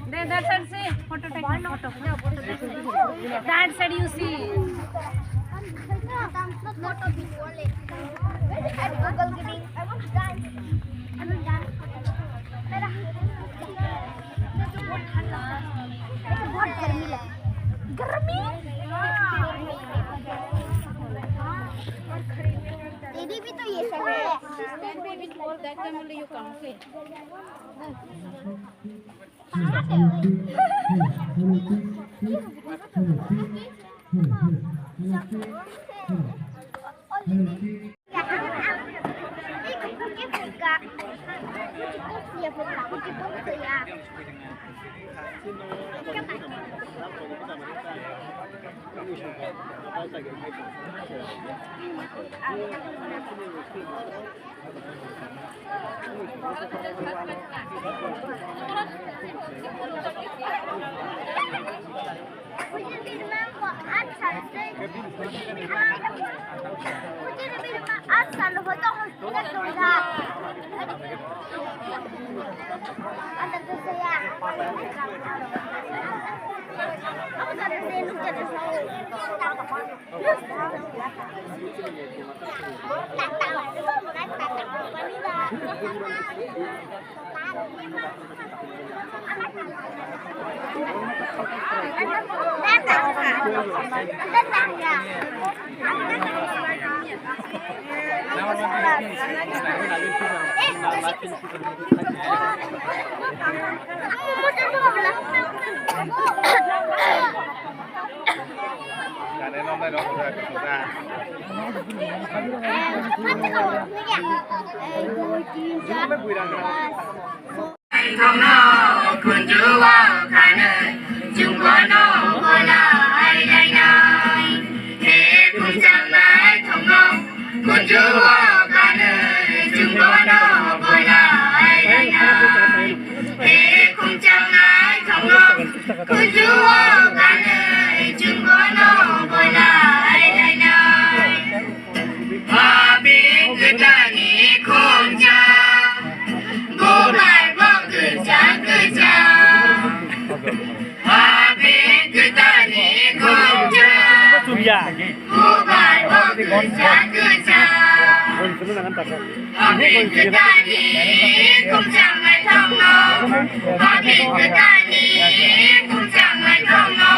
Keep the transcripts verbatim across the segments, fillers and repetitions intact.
There, that side, see, photo take, photo. That side, you see. बहुत गर्मी लग गर्मी। दीदी भी तो ये सब है। Naithokno khunju-o khanwi, chwngbono bola ailainai. He khumchang naithokno khunju-o khanwi, chwngbono bola ailainai. He khumchang naithokno khunju-o khanwi, chwngbono bola ailainai. Habing kwtharni khumchang, bubar bo kwchang kwchang. Habing kwtharni khumchang, bubar bo kwchang kwchang. Habing kwtharni khumchang naithokno, habing kwtharni khumchang naithokno.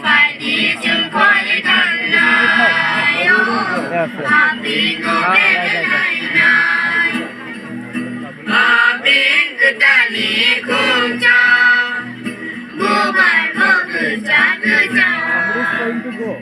Phaidi chwng kholi thangnai, o, hapingo bebelainai. Haping kwtharni khumchang, bubar bo kwchang kwchang.